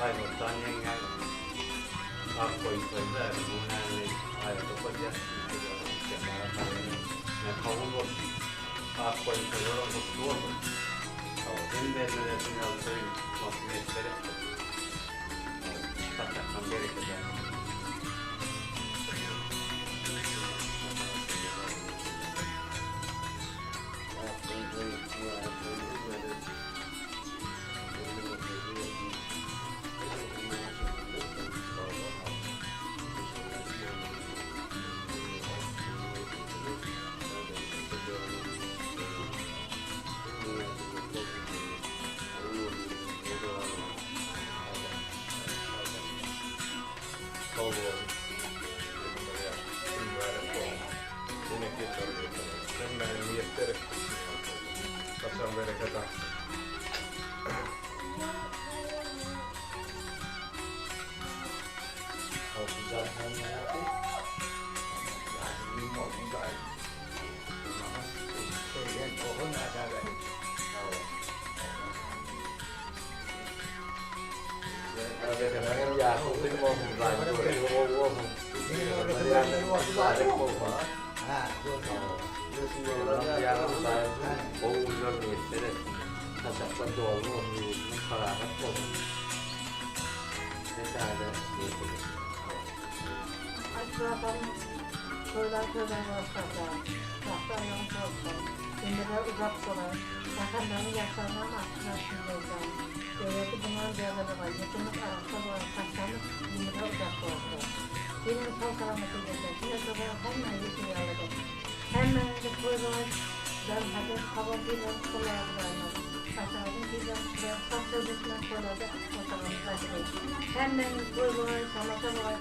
Aýgüljan ýeňňäň ak goýun toýy bäri bu näme aýat okadýar kabul bolsun ak goýun toýlaram gutly bolsun hemmelerine şuny ýaly toý miýesser etsin saçakdan bereket alsyn. Ak goýun toýy mübärek bolsun hemmelere. Saçagyň bereket artsyn. Gowy günler miýesser etsin. Saçaklar doly bolsun, ýurdumyz parahat bolsun. Hemmäňize miýesser etsin. Aýtmazam toýlar sözüň bolsa-da, Bagtly aýagyň bolsun, ömürler uzak bolar, Jahanlaryň ýaşarynam artyk artsyn Mevlam. Döwleti buňan berdi bolar, Ýurdumyz arassa bolar, Patyşamyz ömürler uzak bolsun. Senem sag-salamat ýüzlesin, Şine toýlaryň hemmäni ýetim ýalydyr. Hemmäňizi toýlaň Dan haber habar diýlen toýlar Hudaýymyz. Patyşamyzyň diýlen toýlar sag söhbetine toýlarda otagymyz gaýtdy. Hemmäňizi toýlaň tomaşa bolar.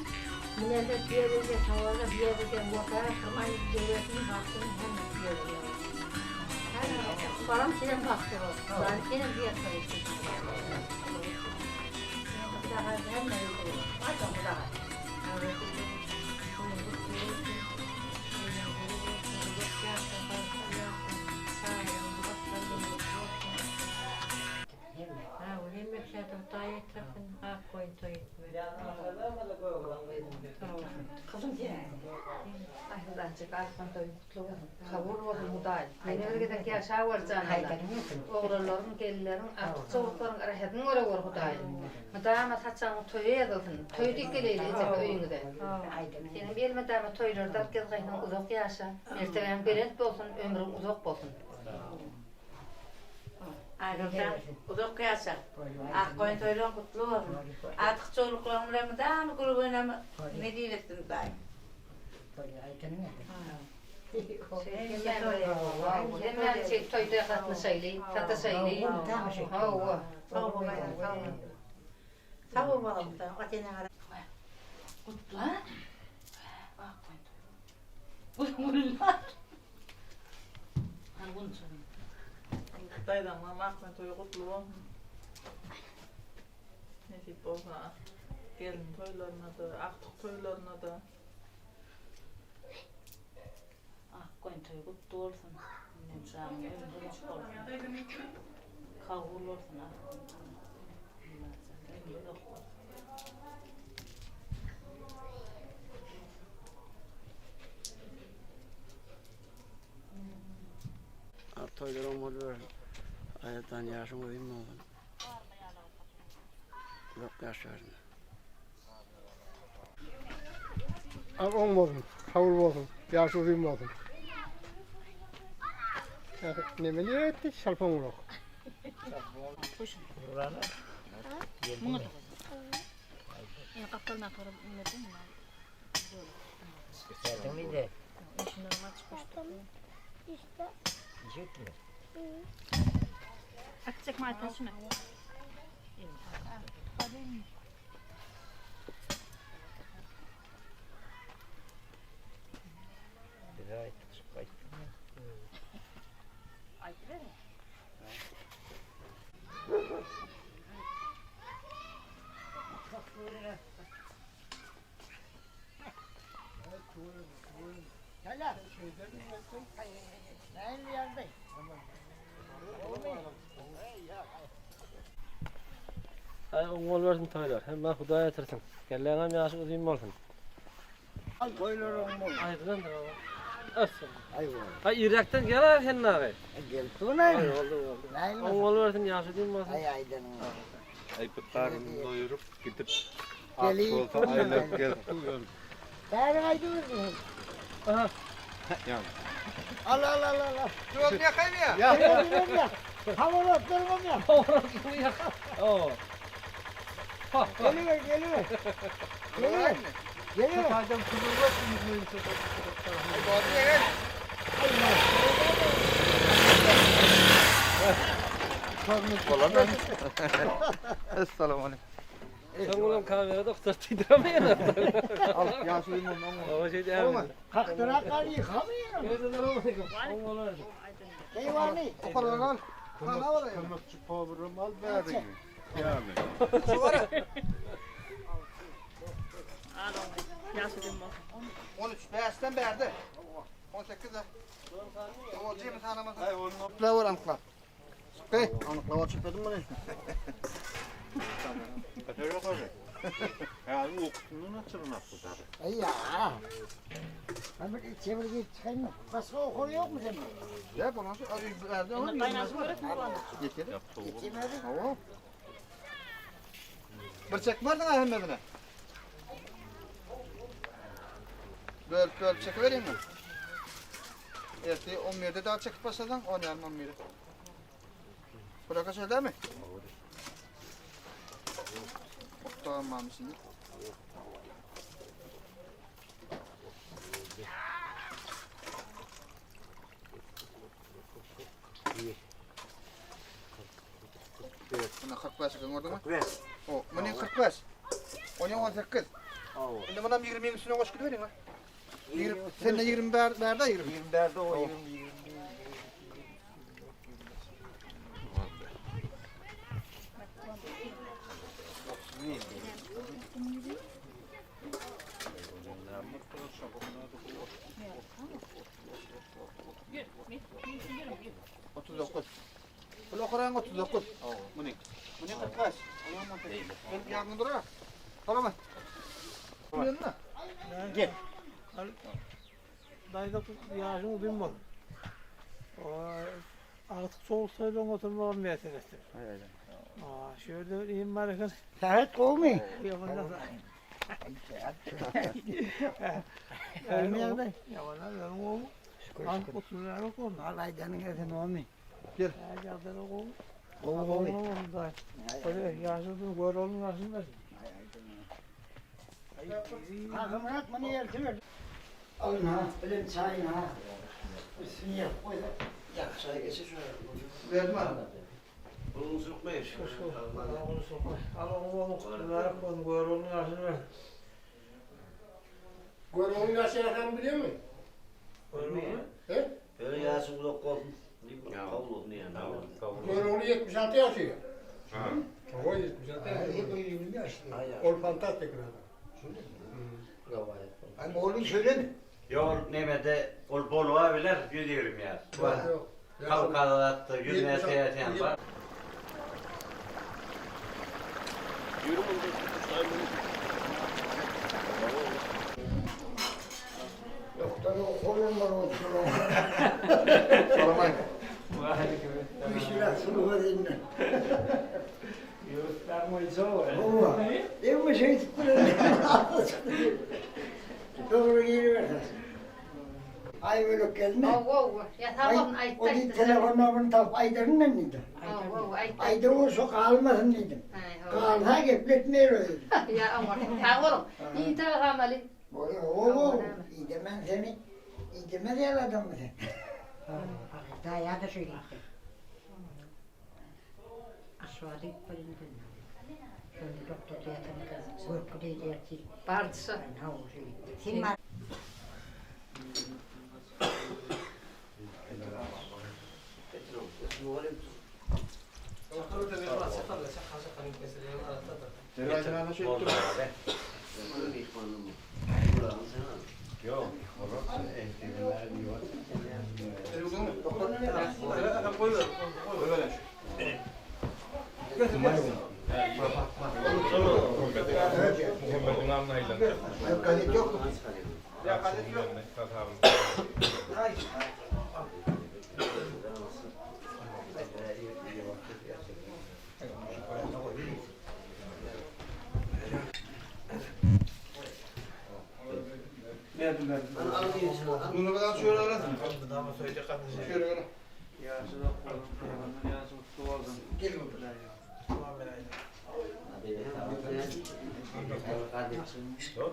Münende düýe bilge, sawarda biýe bilge, Watana hyrman döwletiniň bagtynyň hemmesi düýe bilge. Balam senem bagtly bol. Hudaýym senem diýersiň. Hudaýa hemmäňizi toýlaň. Hudaýa. Aýdymdaçyk Arslan toýuň gutly bolsun. Kabul bolsun Hudaý. Ýene bir gezek ýaşawer janalla. Oglanlaryň, gelinleriň, artyk çowluklaryň rahatyny görewer Hudaý. Mydama saçagyň toýa ýazylsyn. Toý diýip geleýli ejeke öýüňize. Seniň elmydama toýlarda alyp gezgaýsyň uzak ýaşa. Mertebäň belent bolsun, ömrüň uzak bolsun. Aýgüljan uzak ýaşa. Ak goýun toýlaryň gutly bolsun. Artyk çowluklaryň bilen mydama gülüp oýnama nesip etsin Hudaý. Hemmämiz şeýdip toýda gatnaşaýly, sataşaýly. Hawa. Sag bol aýal, sag bol. Sag bol balam, ata eneňe. Gutla. Ak goýun toýy. Daýzaňam ak goýun toýy gutly bolsun. Nesip bolsa gelin toýlaryna-da, agtyk toýlaryna-da. Ak goýun toýy gutly bolsun. Minnetdaryň ömri uzak bolsun. Kabul bolsun ak goýun toýy. Ömri uzak bolsun. Ak toýlaryň bol bersin. Aýatdan ýaşyň uzyn bolsun. Uzak ýaşaryn. Al oň bolsun, kabul bolsun, ýaşy uzyn bolsun. Neme niýetdi? Şalpaňrak. Aý oň bolubersin toýlar. Hemmä Hudaý ýetirsin. Kelläňem ýaşy uzyn bolsun. Al toýlar oň bolsun. Aýdylandyr baba. Össün. Aý bol. Aý irräkden gel aý sen dagy. Gelip durun-aý. Aý boldy boldy. Oň bolubersin ýaşy uzyn bolsun. Aý aýdanyň bolsun. Aý bir garnyny doýuryp gidip aç bolsa aýlanyp gelip dur. Bäri gaýdybersin. Aha. Ýa. Al al al al. Özüni ýakaýmy ýa? Ýak. Özüni ýak. Hawaratlaryňam ýak. Hawaratlaryňy ýak. Oo. Geliber, geliber. Geliber. Geliber. Taýdan kömek et. Boldy ýegen. Bolanmy? Essalamu aleýkum. Soň olam kamerada uktar diýdirmeýän. Al, ýaşuly mundan. Owa şeýdýär. Kakdyrak al ýykamyýar. Keýwany. Okarlar al. Kömekçi powurum al bäriňi. Ýaly. Al ony. Ýaşulyň bolsun. 13 bäşden bärde. 18 de. O jemi sanamasa. Anyklap anyklap. Hey, anyklap açyp dedim muny. Öyle koy. Ya ukusundan açılın attılar. Aý ýa. Ben bir çevir git çıkayım mı? Başka okul yok mu senin? Ya bu nasıl? Abi bärde Indi gaýnaşyp göresmi bolany? Yeter. Geçemedi. Tamam. Bir çekmerdin ha hemmesine. Bölüp bölüp çekivereyim mi? Erti 11'de daha çekip başladın, 10 yarım 11'e. Bırak aşağı değil mi? Tamam şimdi. Buna 45 gördün mü? 45. O, bunu 45. Onu 18. Şimdi buna 20'nin üstüne koş gidivereyim ha. 20, sen de 20 ber, berde 20. 20 berde o 20 20. 39. Bu okuran 39. Bunu. Bunu 45. Onu 18. Ben yardım dur ha. Tamam mı? Yanına. Gel. Dayda yaşın uzun bol. Artık soğuk söylüyorsun oturmam meselesi. Aa, şöyle iyiyim var efendim. Saat kovmi. Yamanlar. Olmuyor da. Yamanlar oğlum. Al oturlar oğlum. Al aydanın etin olmuyor. Gel. Her oğlum. Kovu kovu. Öyle yaşın gör oğlum yaşın versin. Kalkımırat bunu yertiver. Alın ha, bilin çayın ha. Üstünü yap, koy da. Yak çay geçir şöyle. Verdim abi. Bunu sokmayın. Al oğlum mübarek olsun gör oğlum yaşın versin. Göroğlu yaşı yakan biliyor musun? He? Böyle yaşın kulak olsun. Kabul olsun yani. Göroğlu 76 yaşıyor. Ha. O 76 yaşıyor. O fantastik bir adam. Ama oğlum şöyle mi? Yok nemede ol bol abiler 120 yaş. Yok. Kavkada 100 metre yaşayan var. Doktor okulum var olsun. Salam Bir şeyler sulu vereyim ben. Ova. Değil mi şey tuttu? Doğru geliversin. Ay böyle gelme. Ow, ýa Ay, sag bolsun o aýtdy din aýtdy. telefonunu tapıp aydırın ben dedim. Ow, ow, aýtdy. Aydır olsa kalmasın dedim. Aý, ow. Kalsa gepletmeyer o dedim. Ýa oňa sag boluň. Iý tagamaly. Oy, oğlum, iyi demem seni. İyi demez ya adamı sen. Daýa da şeýle etdi. Aşwady bilen Şonda doktor diýýär, görüp diýýär. Bardyşa. Ha, o şeýle. Sen Yok. Olur. Doktor. Koy ver. Koy ver. Muhammediň alnyna aýlanjak. Gazet ýokmy? Ýa gazet ýok. Bunu biraz şöyle arasın. Şöyle öyle. Gel bakalım.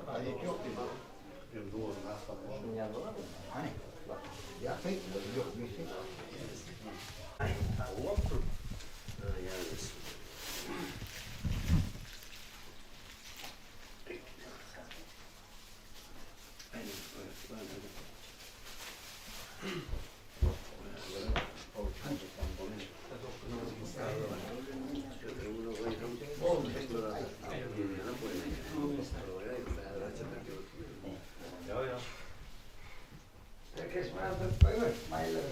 Gazet yok dedi. Hani? Yakın yok bir şey. Herkes bana koyuyor. Mayılır.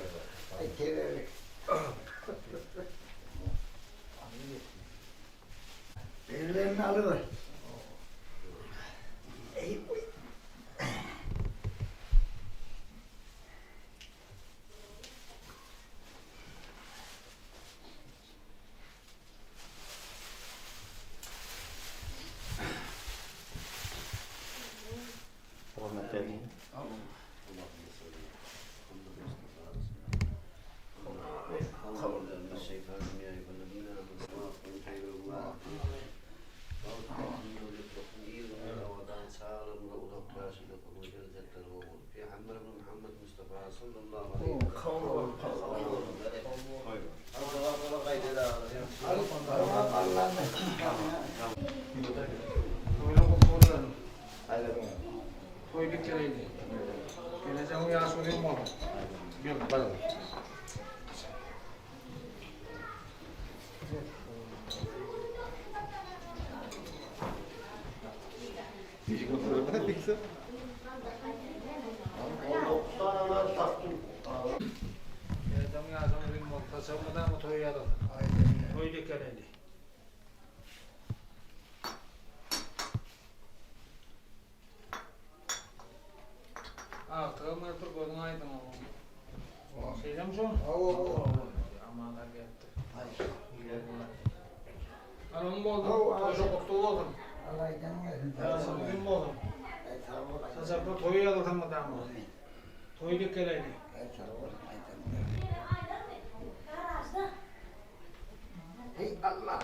Ay keverek. Birilerini alıver. Ey, uy. Toý dikeleýli. Geleceğiň ýaşy uzyn bolsun. Gel, bakalım. Geleceğiň ýaşy uzyn bolsun. Saçagymyzam toý ýazylsyn. Toý dikeleýli. Agtygam gelipdir, gözüň aýdyň oglum. Şeýlemi şo? Hawa. Amanlar gelipdir. Aman bolsun, toýda gutly bolsun. Allah aýdan gelsin. Ýaşyň uzyn bolsun. Ay sag ol. Saçakda toý ýazylsyn mydama. Toý dikeleýli. Ay sag ol. Aýdan gelsin. Hey Allah.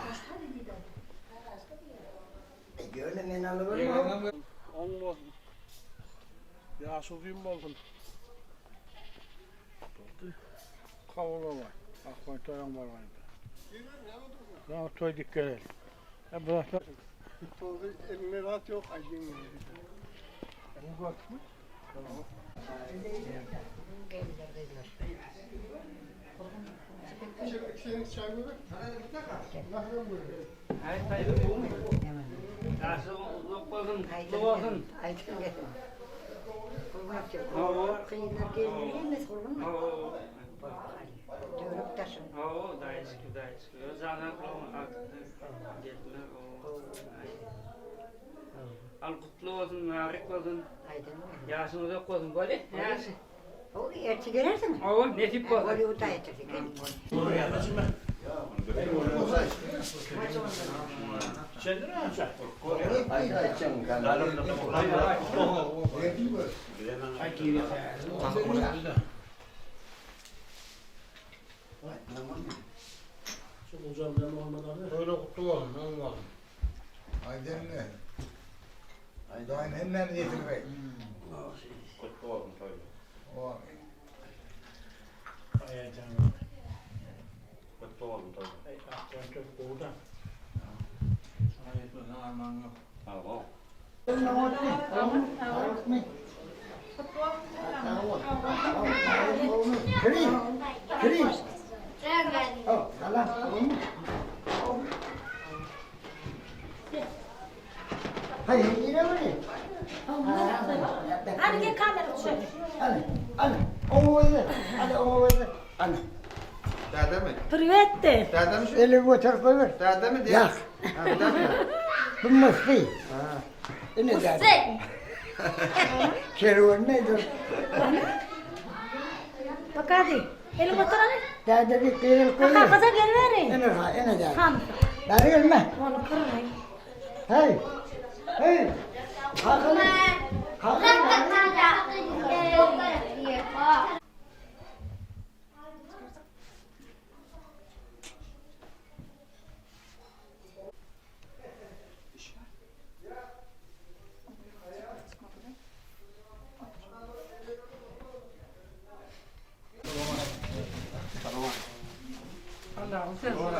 Ay görle men alıvermem. Oň bolsun. Ýaşy uzyn bolsun. Kabul olay. Akbaý toýuň bolgaýdy. Ýa toý dikkeleli. E bu Elinde rahat yok. Aydın. Senin çay mı? Ýaşy uzak bolsun, kutly bolsun. Aýdan gelsin. Kynlar gelmeli emes gurgun. Dörük daşın. Hawa, Hudaýa şükür, Hudaýa şükür. Jana geldiler. Al kutly bolsun, mübarek bolsun. Aýdan gelsin. Ýaşyň uzak bolsun, bolýa. Ýaşy. O erçi gelersin. Hawa, nesip bolsa. Bolýa da erçi gelin. Toýla kutly bolsun, oň bolsun. Aýdan ne? Aýdan hemmämiz ýetirmek. Kutly bolsun toýla. O. Aýdan. Kutly bolsun toýla. Ay akşam çok gowy Şuna ýetmesen arman ýok. Hawa. Krim. Krim. Oh, salam. Hadi yine mi? Hadi gel kamera çek. Hadi, hadi. O öyle. Hadi o öyle. Hadi. Dädemi? Priwet de. Dädemi şu? Elini göterip goýber. Dädemi diýýär? Ýak. Ha, bu dädemi? Bu Musly. Ine däde. Kerwen nedir? Bakady. Elini göter hany. Däde bir gygyryp goýber. Kakaja geliberi. Ine ha, ine däde. Han. Bäri gelme. Ony kyrmaý. Hey! Hey! Kakaly! Kakaly!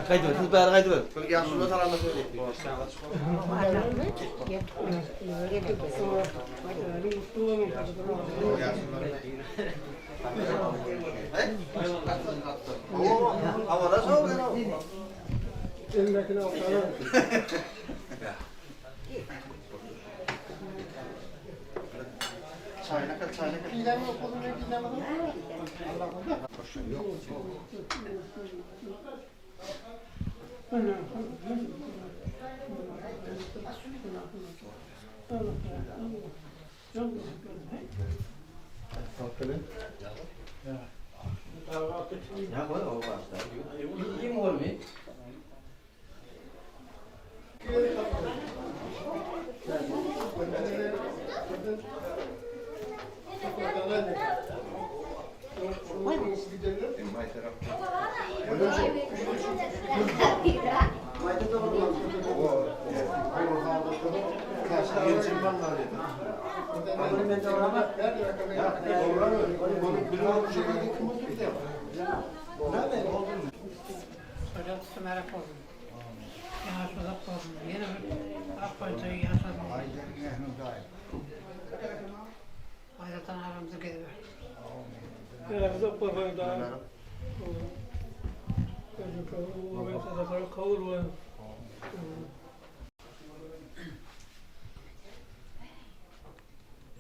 Gaýdyber, siz bäri gaýdyber. Ýaşuly salamlar söyle. Sümerek olsun. Ýaşuzak bolsun. Ýene bir ak goýunça ýaşasyn. Aýratyn aramyzda geziber.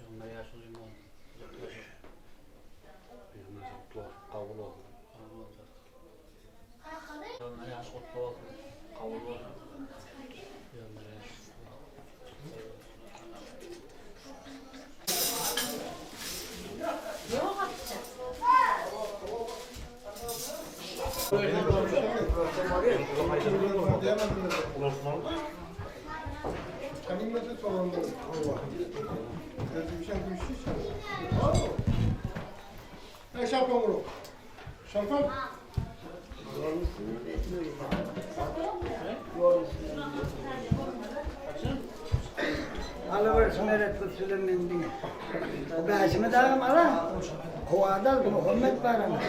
Peygamber ýaşulyň bolsun. Peygamber kutlu olsun, kabul olsun. Kabul olsun. Peygamber ýaş kutlu olsun, kabul olsun. Peygamber ýaş Alawersin Meret bu süleyman diňe. O bäşimi dagam ala. Howada Muhammed bar ana.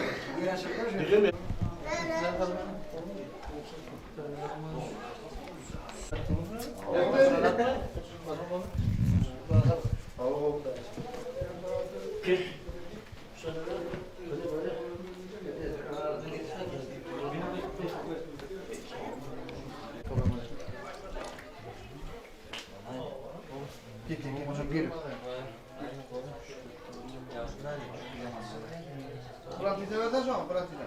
Bırak bize versen şu an, bırak bize.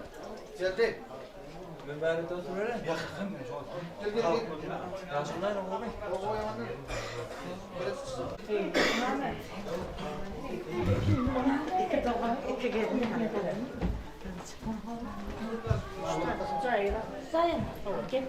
Geldi. Men bäri oturyber. Gel gel gel. Ýaşuly oňa O yamanlar. Iki dogan, iki gelin. Sayın. Gel.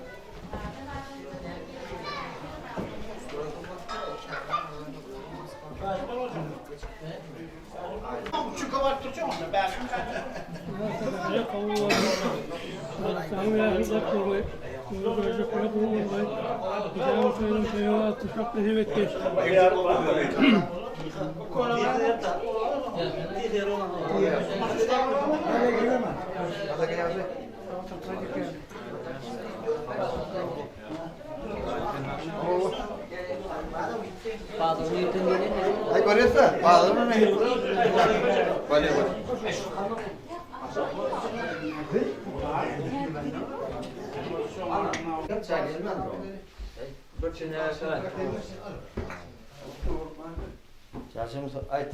Ay görüyorsun. Bağlı mı ne? Böyle böyle. Ýaşymyz aýt.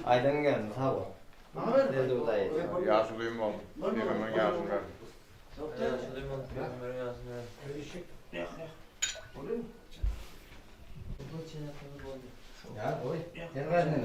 Aýdan geldi, sag bol. Geldi daýy. Ýaşulym bol. Pygamberiň ýaşyny bersin. Ýaşulym bol, pygamberiň ýaşyny bersin. Ýa, goý. Sen gaýdyň.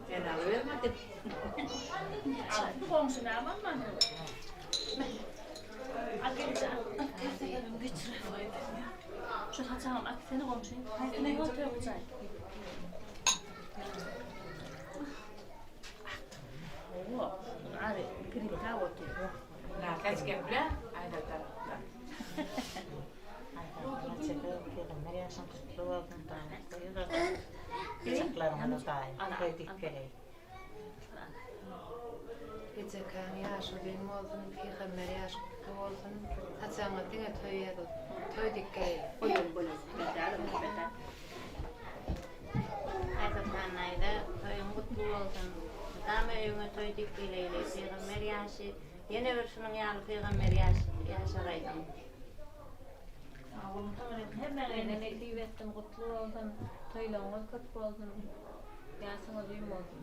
Sen alybermedim. Bu goňşy näme alman? Al gelje. Terse gelin geçir. Şu saçağım aksene goňşy. Haýsyna ýol töwjaý. Oo, abi, gripka otur. Kaç geple? Ayda tarafta. Ejekaň ýaşy uzyn bolsun, pygamber ýaşy kutly bolsun, saçagyňa diňe toý ýazyp, toý dik geleýin. Aýsoltan daýza, toýuň gutly bolsun. Mydama öýüňe toý dik geleýli. Pygamber ýaşy, ýene bir şunuň ýaly pygamber ýaşagaýdyň. Sag boluň Taňrym hemmäňize nesip etsin gutly bolsun toýlaryňyz köp bolsun ýaşyňyz uzyn bolsun.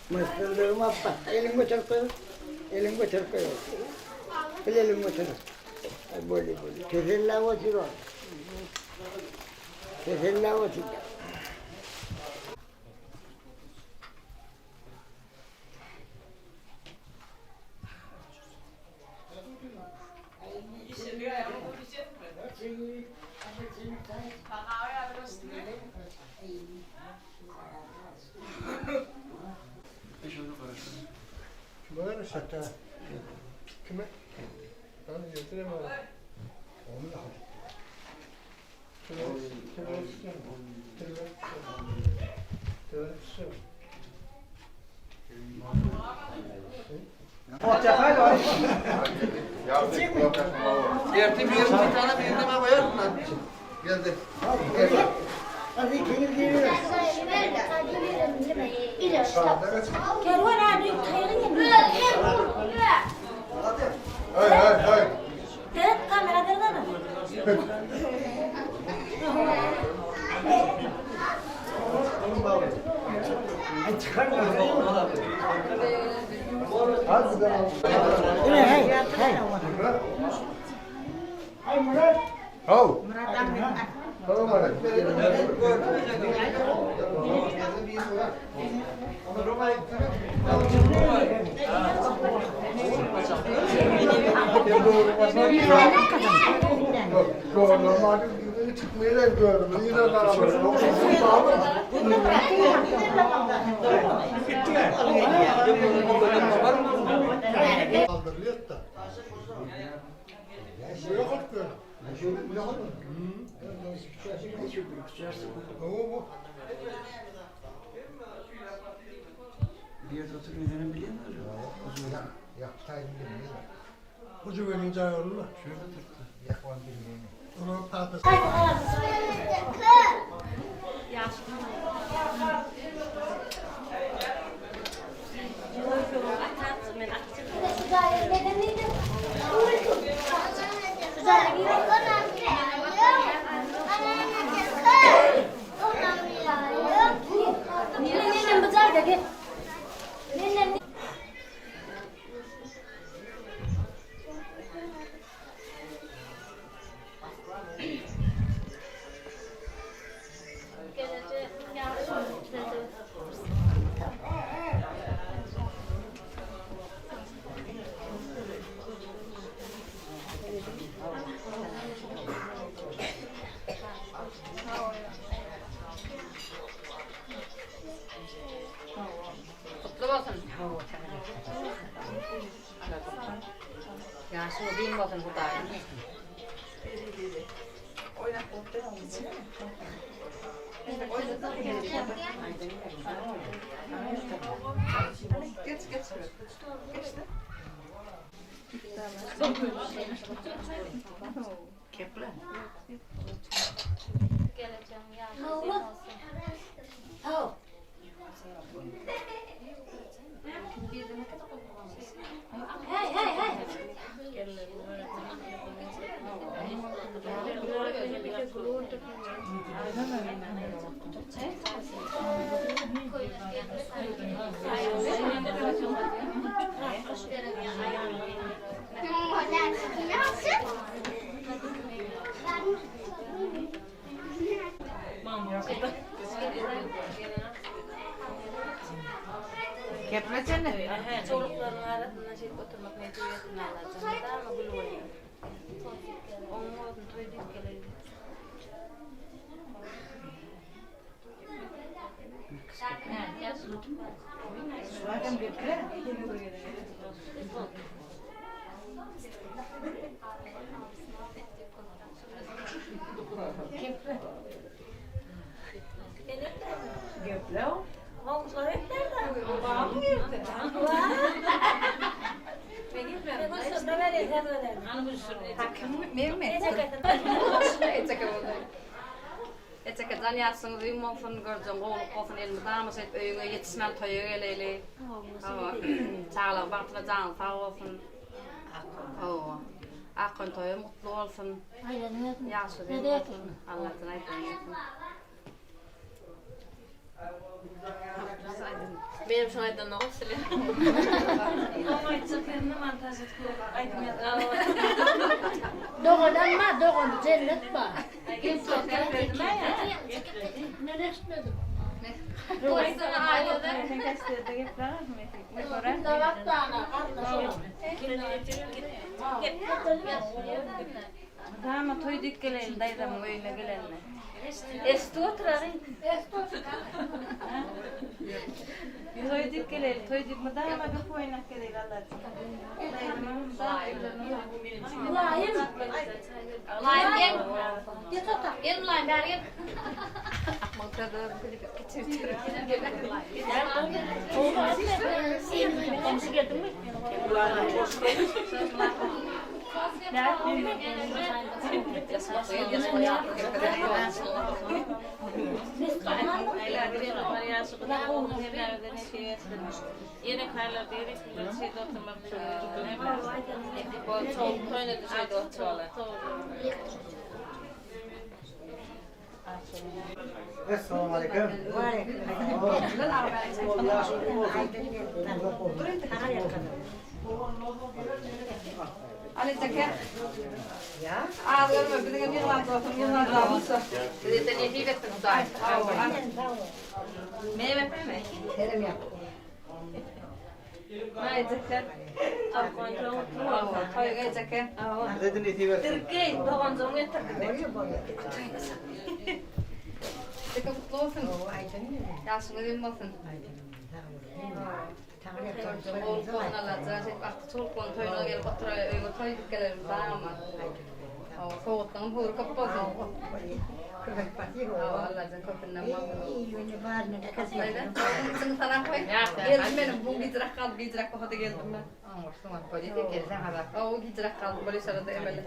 Mısırlığım appa. Elin götür koy. Elin götür koy. Bil elin götür. Böyle böyle. Kesella otur o. Kesella otur. Kime? Ben getiremem. Ertip bir tane bir tane koyarsın lan. Geldi. Hadi gelin gelin. Hey hey hey. Ay çıkarma. Hey hey. Ay Murat. Ho. Tamam hadi. çykmaýar gördüm. Yine Kaldırılıyor da. Yok artık. Bir yerde oturmayı biliyor musun? Yaptaydım bilmiyorum. Ucu benim cayolunu. Şurada tuttu. Yakman bilmiyorum. Onun tahtası. Kutlu olsun. Ýaşyň uzyn bolsun Hudaýym. Geç geç. Geç de. Keple. Geleceğim ýaşyň uzyn bolsun. Hey hey hey. Keplecene. Çoluklaryň arasynda şeýdip oturmak nesip etsin Allajan. Mydama gül bolýar. Oň bolsun toý diýip geleýin. Şuradan bekle. Keple. Keple o. Komşular hep nerede? Babam girdi. Ejeke jan ýaşyň uzyn bolsun, görjeň gowluk bolsun, elmydama şeýdip öýüňe ýetişmän toýa geleýli. Hawa, çagalaryň bagtyna janyň sag bolsun. Hawa. Akgyn toýuň gutly bolsun. Ýaşy uzyn bolsun. Allajan aýdanyny etsin. Benim şoň aýdanyna goşulýan. Oň aýtjak ýerine montaž edip aýdym ýazyp. Dogadan bar, dogan cennet bar. Men eşitmedim. Mydama toý diýip geleýin daýzamyň öýüne gelende. Eşidip oturaryn. Toý diýip geleýin, toý diýip mydama gep oýnap geleýin Allajan. Daýzamyň mydama öýlerine. Mulayim. Mulayim gel. Geç otur. Gel Mulayim bäri gel. Komşy geldiňmi? Essalamu aleýkum. Ali Teker. Az görme, biziň hem ýyglan dostum, ýyglan bolsa. Size de nesip etsin Hudaý. Meyve mi? Kerem ýap. Maýjeke. Akgoýun toýuň gutly bolsun. Toý gejeke. Bize-de nesip etsin. Dirgeý, doganjygyň getirdi. Jeke gutly bolsun. Ýaşyň uzyn bolsun. Toýuna gelip oturaý, öýüňe toý edip gelelim dama. Sowgatlaryň höwri köp bolsun. Allajan köpünden bolsun. Sana koý. Geldim benim bu gijrak galdy, gijrak bolsa-da geldim ben. Hawa, gijrak galdy, bolýa da emele.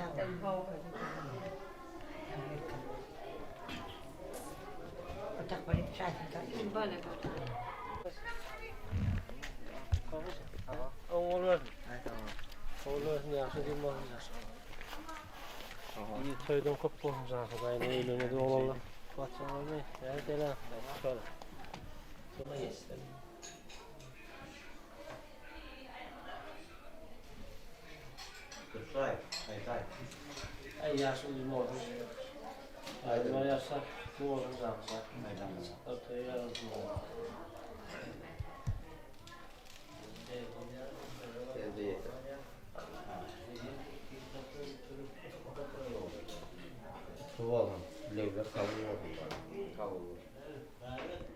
Oň bersin. Oň bersin, ýagşy diýim bolsun ýagşy. Iyi toýdan köp bolsun jan Hudaýyň öýlerine doglanlar. Batjan bolmaý. Näme dela? Şol. Şoňa ýetsin. Gutlaý, aýdaý. Aý ýaşy uzyn bolsun. Aýdyma ýaşa, kutly bolsun jan Hudaý. Toý ýarasyn. Kutly bolsun. Dilegler kabul bolsun. Kabul bolsun.